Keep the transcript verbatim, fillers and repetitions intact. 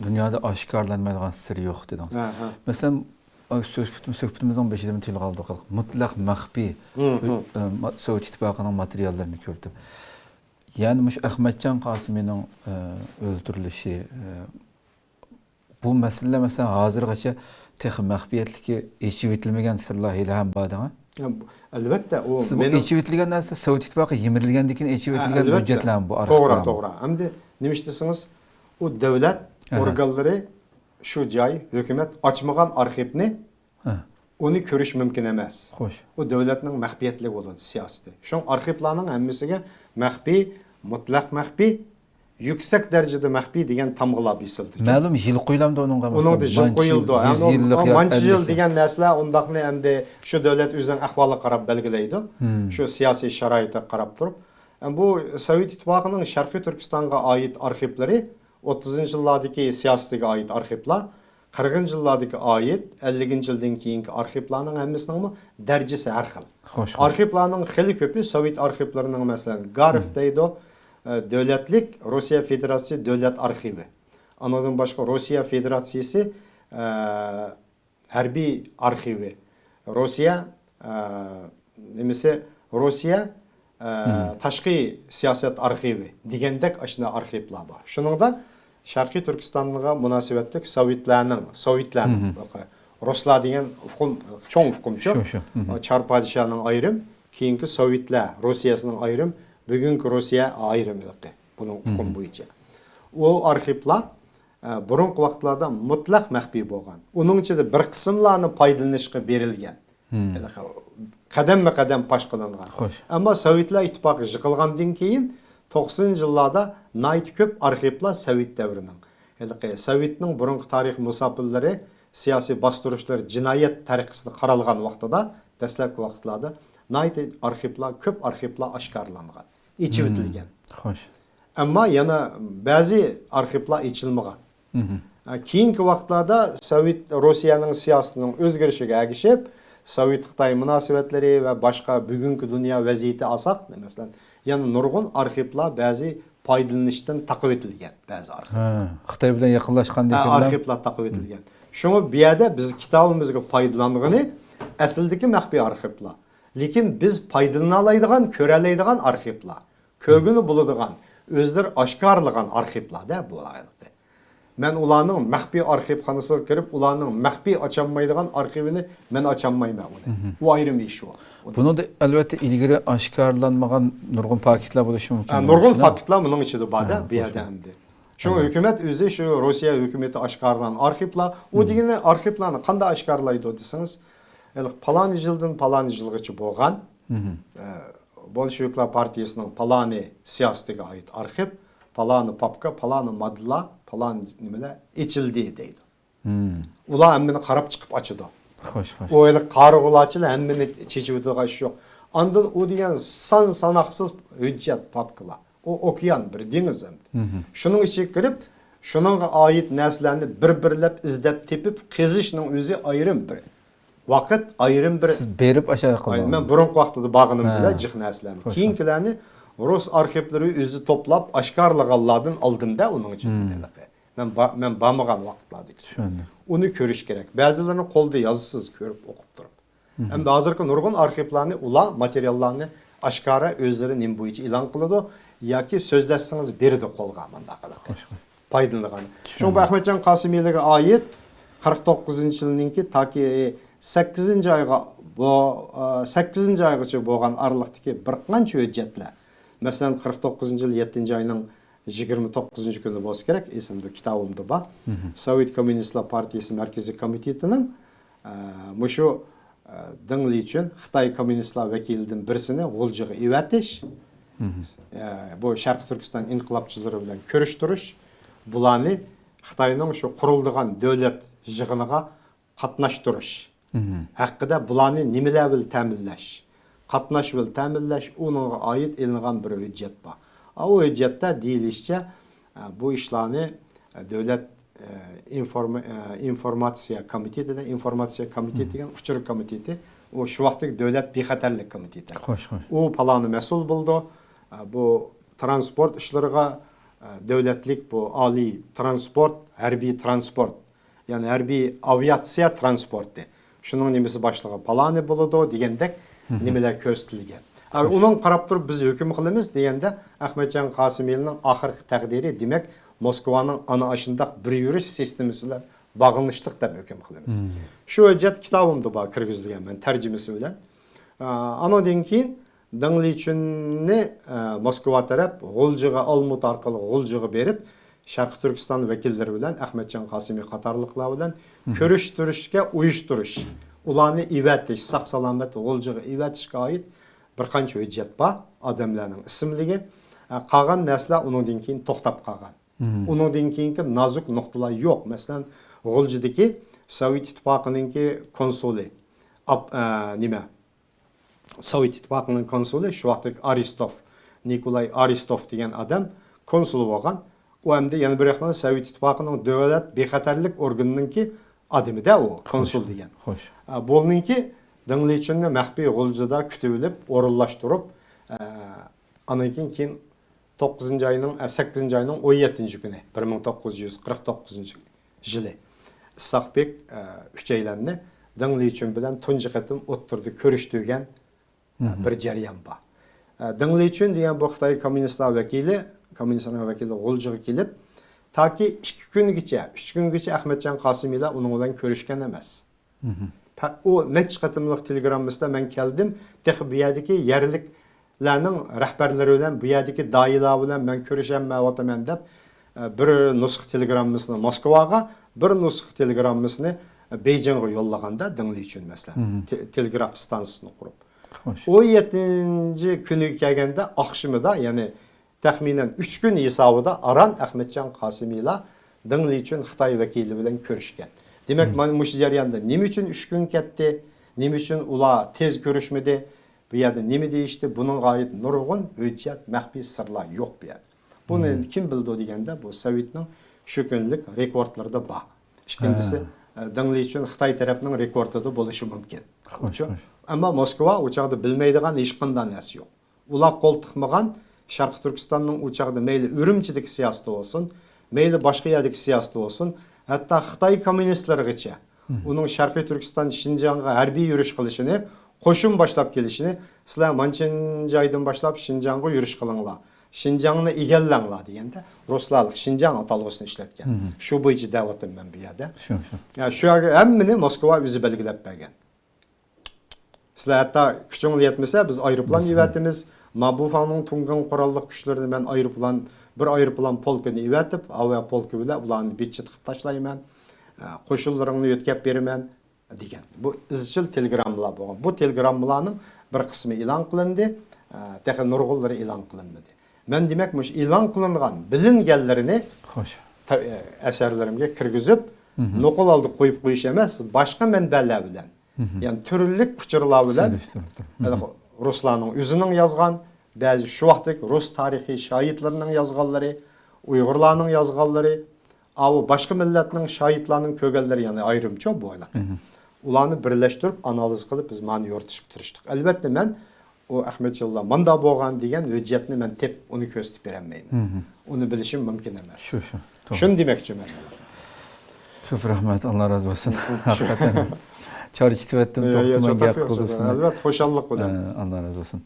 دۇنيادا ئاشكارىلانمايدىغان سىر يوق دېدىڭىز. ھە، ھە. مەسىلەن، سۆھبىتىمىزنىڭ بېشىدىمۇ تىلغا ئالدۇق. مۇتلەق مەخپىي، مۇتلەق مەخپىي، مم، مم. ئە، سوۋېت ئىتتىپاقىنىڭ ماتېرىياللىرىنى كۆردۈم. يەنى مۇشۇ ئەخمەتجان قاسىمىنىڭ، ئە، ئۆلتۈرۈلۈشى، ئە، بۇ مەسىلىلەر، مەسىلەن، ھازىرغىچە تېخى مەخپىيەتلىكى، ئېچىۋېتىلمىگەن سىرلار ھېلىھەم بار دەڭە. يا، بۇ، ئەلۋەتتە، ئۇ سىز بۇ مېنىڭ ئېچىۋېتىلگەن نەرسە سوۋېت ئىتتىپاقى يىمىرىلگەندىن كېيىن ئېچىۋېتىلگەن ھە، ئەلۋەتتە. ھۆججەتلەرمۇ بۇ، توغرا، ئارخىپلارمۇ؟ توغرا. ئەمدى نېمە ئىش دېسىڭىز، ئۇ دۆلەت ئەھە. ئورگانلىرى شۇ جاي، ھۆكۈمەت ئاچمىغان ئارخىپنى ھە. ئۇنى كۆرۈش مۇمكىن ئەمەس. خوش. ئۇ دۆلەتنىڭ مەخپىيەتلىك بولىدۇ سىياسىتى. شۇڭا ئارخىپلارنىڭ ھەممىسىگە مەخپىي، مۇتلەق مەخپىي، يۈكسەك دەرىجىدە مەخپىي دېگەن تامغىلار بېسىلدى. مەلۇم يىل قويۇلامدۇ ئۇنىڭغا؟ ئۇنىڭدا مەسىلەن، يىل مانچە، قويۇلدى. يۈز يىللىق يا مانچە يىل ئەللىك يىل. دېگەن نەرسىلەر ئۇنداقنى ئەمدى شۇ دۆلەت ئۆزىنىڭ ئەھۋالىغا قاراپ بەلگىلەيدۇ. مم. شۇ سىياسىي شارائىتىغا قاراپ تۇرۇپ. بۇ سوۋېت ئىتتىپاقىنىڭ شەرقىي تۈركىستانغا ئائىت ئارخىپلىرى، ئوتتۇزىنچى يىللاردىكى سىياسىتىگە ئائىت ئارخىپلار، قىرىقىنچى يىللاردىكى ئائىت، ئەللىكىنچى يىلدىن كېيىنكى ئارخىپلارنىڭ ھەممىسىنىڭمۇ دەرىجىسى ھەر خىل. خوش، خوش. ئارخىپلارنىڭ خېلى كۆپى سوۋېت ئارخىپلىرىنىڭ، مەسىلەن، گارف مم. دەيدۇ، ئە، دۆلەتلىك روسىيە فېدېراتسىيە دۆلەت ئارخىۋى. ئانىڭدىن باشقا روسىيە فېدېراتسىيىسى، ئە، ھەربىي ئارخىۋى، روسىيە، ئە، نېمىسى، روسىيە، ئە، مم. تاشقى سىياسەت ئارخىۋى دېگەندەك ئاشۇنداق ئارخىپلار بار. شۇنىڭدا شەرقىي تۈركىستانغا مۇناسىۋەتلىك سوۋېتلارنىڭ، سوۋېتلارنىڭ، مم. رۇسلار دېگەن ئۇقۇم، چوڭ ئۇقۇمچۇ. شۇ، شۇ. مم. چار پادىشاھنىڭ ئايرىم، كېيىنكى سوۋېتلار، روسىيەسىنىڭ ئايرىم، بۈگۈنكى روسىيە ئايرىم، بۇنىڭ ئۇقۇم مم. بويىچە. ئۇ ئارخىپلار ئە، بۇرۇنقى ۋاقىتلاردا مۇتلەق مەخپىي بولغان. ئۇنىڭ ئىچىدە بىر قىسىملارنى پايدىلىنىشقا بېرىلگەن. مم. ھېلىقى قەدەممۇ قەدەم پاش قىلىنغان. خوش. ئەمما سوۋېتلار ئىتتىپاقى يىقىلغاندىن كېيىن، توقسىنىنچى يىللاردا ناھايىتى كۆپ ئارخىپلار سوۋېت دەۋرىنىڭ، ھېلىقى سوۋېتنىڭ بۇرۇنقى تارىخىي مۇساپىرلىرى، سىياسىي باستۇرۇشلىرى جىنايەت تەرىقىسىدە قارالغان ۋاقتىدا، دەسلەپكى ۋاقىتلاردا ناھايىتى ئارخىپلار، كۆپ ئارخىپلار ئاشكارىلانغان، ئېچىۋېتىلگەن. مم. خوش. ئەمما يەنە بەزى ئارخىپلار ئېچىلمىغان. مم. ئە، كېيىنكى ۋاقىتلاردا سوۋېت، روسىيەنىڭ سىياسىتىنىڭ ئۆزگىرىشىگە ئەگىشىپ، سوۋېت-خىتاي مۇناسىۋەتلىرى ۋە باشقا بۈگۈنكى دۇنيا ۋەزىيىتى ئالساق، مەسىلەن، يەنە نۇرغۇن ئارخىپلار بەزى پايدىلىنىشتىن تاقىۋېتىلگەن، بەزى ئارخىپ. ھە، خىتاي بىلەن يېقىنلاشقاندىن ھە، كېيىن ئارخىپلار تاقىۋېتىلگەن. شۇڭا بۇ يەردە بىز كىتابىمىزغا پايدىلانغىنى ئەسلىدىكى مەخپىي ئارخىپلار. لېكىن بىز پايدىلىنالايدىغان، كۆرەلەيدىغان ئارخىپلار. كۆرگىلى بولىدىغان، ئۆزلىرى ئاشكارىلىغان ئارخىپلار-دە بۇ ھېلىقى. مەن ئۇلارنىڭ مەخپىي ئارخىپخانىسىغا كىرىپ، ئۇلارنىڭ مەخپىي ئاچالمايدىغان ئارخىۋىنى مەن ئاچالمايمەن ئۇنى. مم. ئۇ ئايرىم ئىش ئۇ. بۇنىڭدا ئەلۋەتتە ئىلگىرى ئاشكارىلانمىغان نۇرغۇن پاكىتلار بولۇشى مۇمكىن. ھە، نۇرغۇن پاكىتلار بۇنىڭ ئىچىدە بار-دە، ھە، بۇ يەردە ئەمدى. شۇڭا ھۆكۈمەت ئۆزى شۇ روسىيە ھۆكۈمىتى ئاشكارىلىغان ئارخىپلار، ئۇ دېگىنى ئارخىپلارنى قانداق ئاشكارىلايدۇ دېسىڭىز، ھېلىقى پالانى يىلدىن پالانى يىلغىچە بولغان، ئە، بولشېۋىكلار پارتىيىسىنىڭ پالانى سىياسىتىگە ئائىت ئارخىپ، پالانى پاپكا، پالانى ماددىلار، پالانى نېمىلەر ئېچىلدى دەيدۇ. مم. ئۇلار ھەممىنى قاراپ چىقىپ ئاچىدۇ. خوش، خوش. ئۇ ھېلىقى قارىغۇلارچىلا ھەممىنى چېچىۋېتىدىغان ئىش يوق. ئاندىن ئۇ دېگەن سان ساناقسىز ھۆججەت، پاپكىلار. ئۇ ئوكيان بىر دېڭىز ئەمدى. مم. شۇنىڭ ئىچىگە كىرىپ، شۇنىڭغا ئائىت نەرسىلەرنى بىر-بىرلەپ ئىزدەپ تېپىپ قېزىشنىڭ ئۆزى ئايرىم بىر ۋاقىت، ئايرىم بىر. سىز بېرىپ ئاشۇ ياققا ئاي، مەن بۇرۇنقى ۋاقتىدا بارغىنىم ھە. بىلەن جىق نەرسىلەرنى. خوش، خوش. كېيىنكىلەرنى رۇس ئارخىپلىرى ئۆزى توپلاپ ئاشكارىلىغانلاردىن ئالدىم-دە ئۇنىڭ ئۈچۈن. مم. مەن با-، مەن بارمىغان ۋاقىتلاردىكى. چۈشەندىم. ئۇنى كۆرۈش كېرەك. بەزىلىرىنى قولدا يازىسىز كۆرۈپ ئوقۇپ تۇرۇپ. مم. ئەمدى ھازىرقى نۇرغۇن ئارخىپلارنى ئۇلار ماتېرىياللارنى ئاشكارا ئۆزلىرى نېمە بويىچە ئېلان قىلىدۇ ياكى سۆزلەشسىڭىز بېرىدۇ قولغا مۇنداق قىلىپ. خوش، خوش. پايدىلىنىدىغان. چۈشەندىم. شۇڭا بۇ ئەخمەتجان قاسىمىلىگە ئائىت قىرىق توققۇزىنچى يىلنىڭكى تاكى سەككىزىنچى ئايغا بۇ، ئە، سەككىزىنچى ئايغىچە بولغان ئارىلىقتىكى بىر قانچە ھۆججەتلەر. مەسىلەن، قىرىق توققۇزىنچى يىل يەتتىنچى ئاينىڭ يىگىرمە توققۇزىنچى كۈنى بولسا كېرەك، ئېسىمدە، كىتابىمدا بار. مم. سوۋېت كوممۇنىستلار پارتىيىسى مەركىزىي كومىتېتىنىڭ، ئە، مۇشۇ، ئە، دېڭ لىچۈن خىتاي كوممۇنىستلار ۋەكىلىدىن بىرسىنى غۇلجىغا ئېۋەتىش، مم. ئە، بۇ شەرقىي تۈركىستان ئىنقىلابچىلىرى بىلەن كۆرۈشتۈرۈش، بۇلارنى خىتاينىڭ شۇ قۇرۇلىدىغان دۆلەت يىغىنىغا قاتناشتۇرۇش مم. ھەققىدە بۇلارنى نېمىلەر بىلەن تەمىنلەش، قاتناش بىلەن تەمىنلەش، ئۇنىڭغا ئائىت ئېلىنغان بىر ھۆججەت بار. ئا، ئۇ ھۆججەتتە دېيىلىشىچە، ئە، بۇ ئىشلارنى، ئە، دۆلەت، ئە، ئىنفورما-، ئە، ئىنفورماتسىيە كومىتېتىدە، ئىنفورماتسىيە كومىتېتى مم. دېگەن ئۇچۇر كومىتېتى، ئۇ شۇ ۋاقىتتىكى دۆلەت بىخەتەرلىك كومىتېتى. خوش، خوش. ئۇ پالانى مەسئۇل بولىدۇ. ئە، بۇ ترانسپورت ئىشلىرىغا، دۆلەتلىك بۇ ئالىي ترانسپورت، ھەربىي ترانسپورت، يەنى ھەربىي ئاۋىياتسىيە ترانسپورتى، شۇنىڭ نېمىسى باشلىقى پالانى بولىدۇ دېگەندەك نېمىلەر كۆرسىتىلگەن. ئۇنىڭ قاراپ تۇرۇپ بىز ھۆكۈم قىلىمىز دېگەندە، ئەخمەتجان قاسىمىلىنىڭ ئاخىرقى تەقدىرى، دېمەك، موسكۋانىڭ ئانا ئاشۇنداق بىر يۈرۈش سىستېمىسى بىلەن باغلىنىشلىق دەپ ھۆكۈم قىلىمىز. شۇ ھۆججەت كىتابىمدا بار، كىرگۈزۈلگەن مەن تەرجىمىسى بىلەن. ئانىڭدىن كېيىن دېڭ لىچۈننى، ئە، موسكۋا تەرەپ غۇلجىغا، ئالمۇت ئارقىلىق غۇلجىغا بېرىپ، شەرقىي تۈركىستان ۋەكىللىرى بىلەن، ئەخمەتجان قاسىمى قاتارلىقلار بىلەن كۆرۈشتۈرۈشكە ئۇيۇشتۇرۇش، ئۇلارنى ئېۋەتىش، ساق-سالامەت غۇلجىغا ئېۋەتىشكە ئائىت بىر قانچە ھۆججەت بار، ئادەملەرنىڭ ئىسىملىكى. ئە، قالغان نەرسىلەر ئۇنىڭدىن كېيىن توختاپ قالغان. ئۇنىڭدىن كېيىنكى نازۇك نۇقتىلار يوق. مەسىلەن، غۇلجىدىكى سوۋېت ئىتتىپاقىنىڭكى كونسۇلى، ئاپ-، ئە، نېمە، سوۋېت ئىتتىپاقىنىڭ كونسۇلى، شۇ ۋاقىتتىكى ئارىستوف، نىكولاي ئارىستوف دېگەن ئادەم كونسۇل بولغان. ئۇ ئەمدى يەنە بىر ياقتىن سوۋېت ئىتتىپاقىنىڭ دۆلەت بىخەتەرلىك ئورگىنىنىڭكى ئادىمى-دە ئۇ، كونسۇل دېگەن. خوش. ئە، بۇنىڭكى دېڭ لىچۈننى مەخپىي غۇلجىدا كۈتۈۋېلىپ، ئورۇنلاشتۇرۇپ، ئە، ئاندىن كېيىن، كېيىن توققۇزىنچى ئاينىڭ، ئە، سەككىزىنچى ئاينىڭ ئون يەتتىنچى كۈنى، بىر مىڭ توققۇز يۈز قىرىق توققۇزىنچى يىلى ئىسھاق بېك، ئە، ئۈچەيلەننى دېڭ لىچۈن بىلەن تۇنجى قېتىم ئوتتۇرىدا كۆرۈشتۈرگەن، ئە، بىر جەريان بار. ئە، دېڭ لىچۈن دېگەن بۇ خىتاي كوممۇنىستلار ۋەكىلى، كوممۇنىستلارنىڭ ۋەكىلى غۇلجىغا كېلىپ، تاكى ئىككى كۈنگىچە، ئۈچ كۈنگىچە ئەخمەتجان قاسىمىلار ئۇنىڭ بىلەن كۆرۈشكەن ئەمەس. پە-، ئۇ نەچچە قېتىملىق تېلېگراممىسىدا مەن كەلدىم، تېخى بۇ يەردىكى يەرلىكلەرنىڭ رەھبەرلىرى بىلەن، بۇ يەردىكى داھىيلار بىلەن مەن كۆرۈشەلمەيۋاتىمەن دەپ، ئە، بىر نۇسخا تېلېگراممىسىنى موسكۋاغا، بىر نۇسخا تېلېگراممىسىنى بېيجىڭغا يوللىغاندا، دېڭ لىچۈن مەسىلەن، تې-، تېلېگراف ئىستانسىسىنى قۇرۇپ. خوش. ئون يەتتىنچى كۈنىگە كەلگەندە ئاخشىمىدا، يەنى تەخمىنەن ئۈچ كۈن ھېسابىدا ئاران ئەخمەتجان قاسىمىلار دېڭ لىچۈن خىتاي ۋەكىلى بىلەن كۆرۈشكەن. دېمەك، مانا مۇشۇ جەرياندا نېمە ئۈچۈن ئۈچ كۈن كەتتى؟ نېمە ئۈچۈن ئۇلار تېز كۆرۈشمىدى؟ بۇ يەردە نېمە دېيىشتى؟ بۇنىڭغا ئائىت نۇرغۇن ھۆججەت، مەخپىي سىرلار يوق بۇ يەردە. بۇنى كىم بىلىدۇ دېگەندە، بۇ سوۋېتنىڭ شۇ كۈنلۈك رېكورتلىرىدا بار. ئىككىنچىسى، ئە، دېڭ لىچۈن خىتاي تەرەپنىڭ رېكورتىدا بولۇشى مۇمكىن. خوش، خوش. ئەمما موسكۋا ئۇ چاغدا بىلمەيدىغان ھېچقانداق نەرسە يوق. ئۇلار قول تىقمىغان شەرقىي تۈركىستاننىڭ ئۇ چاغدا مەيلى ئۈرۈمچىدىكى سىياسىتى بولسۇن، مەيلى باشقا يەردىكى سىياسىتى بولسۇن، ھەتتا خىتاي كوممۇنىستلىرىغىچە ئۇنىڭ شەرقىي تۈركىستان شىنجاڭغا ھەربىي يۈرۈش قىلىشىنى، قوشۇن باشلاپ كېلىشىنى، سىلەر مانچىنچى ئايدىن باشلاپ شىنجاڭغا يۈرۈش قىلىڭلار، شىنجاڭنى ئىگىلەڭلار دېگەندە، رۇسلارلىق شىنجاڭ ئاتالغۇسىنى ئىشلەتكەن. شۇ بويىچە دەۋاتىمەن مەن بۇ يەردە. شۇ، شۇ. يا، شۇ يەرگە ھەممىنى موسكۋا ئۆزى بەلگىلەپ بەرگەن. سىلەر ھەتتا كۈچۈڭلار يەتمىسە، بىز ئايروپىلان يېۋەتىمىز. مابۇفاڭنىڭ تۇڭگاڭ قوراللىق كۈچلىرىنى مەن ئايروپىلان، بىر ئايروپىلان پولكىنى ئېۋەتىپ، ھاۋا پولكى بىلەن ئۇلارنى بىتچىت قىلىپ تاشلايمەن. ئە، قوشۇنلىرىڭنى يۆتكەپ بېرىمەن، دېگەن. بۇ ئىزچىل تېلېگراممىلار بولغان. بۇ تېلېگراممىلارنىڭ بىر قىسمى ئېلان قىلىندى، ئە، تېخى نۇرغۇنلىرى ئېلان قىلىنمىدى. مەن دېمەك، مۇشۇ ئېلان قىلىنغان، بىلىنگەنلىرىنى خوش. تا-، ئەسەرلىرىمگە كىرگۈزۈپ، نوقۇل ھالدا قويۇپ قويۇش ئەمەس، باشقا مەنبەلەر بىلەن، يەنى تۈرلۈك ئۇچۇرلار بىلەن، سېلىشتۇرۇپ تۇرۇپ. ھېلىقى رۇسلارنىڭ ئۆزىنىڭ يازغان، بەزى شۇ ۋاقىتتىكى رۇس تارىخىي شاھىتلىرىنىڭ يازغانلىرى، ئۇيغۇرلارنىڭ يازغانلىرى، ئاۋۇ باشقا مىللەتنىڭ شاھىتلارنىڭ كۆرگەنلىرى، يەنى ئايرىمچۇ بۇ ھېلىقى. ئۇلارنى بىرلەشتۈرۈپ، ئانالىز قىلىپ، بىز مانا يورۇتۇشقا تىرىشتۇق. ئەلۋەتتە، مەن ئۇ ئەخمەتجانلار ماندا بولغان دېگەن ھۆججەتنى مەن تېپىپ، ئۇنى كۆرسىتىپ بېرەلمەيمەن. ئۇنى بىلىشىم مۇمكىن ئەمەس. شۇ، شۇ. توغرا. شۇنى دېمەكچىمەن. كۆپ رەھمەت، ئاللا رازى بولسۇن. ھەقىقەتەن. چارچىتىۋەتتىم، يا، يا، توختىماي گەپ قىلىپ. ئەلۋەتتە، خۇشاللىق بىلەن. ئە، ئاللا رازى بولسۇن.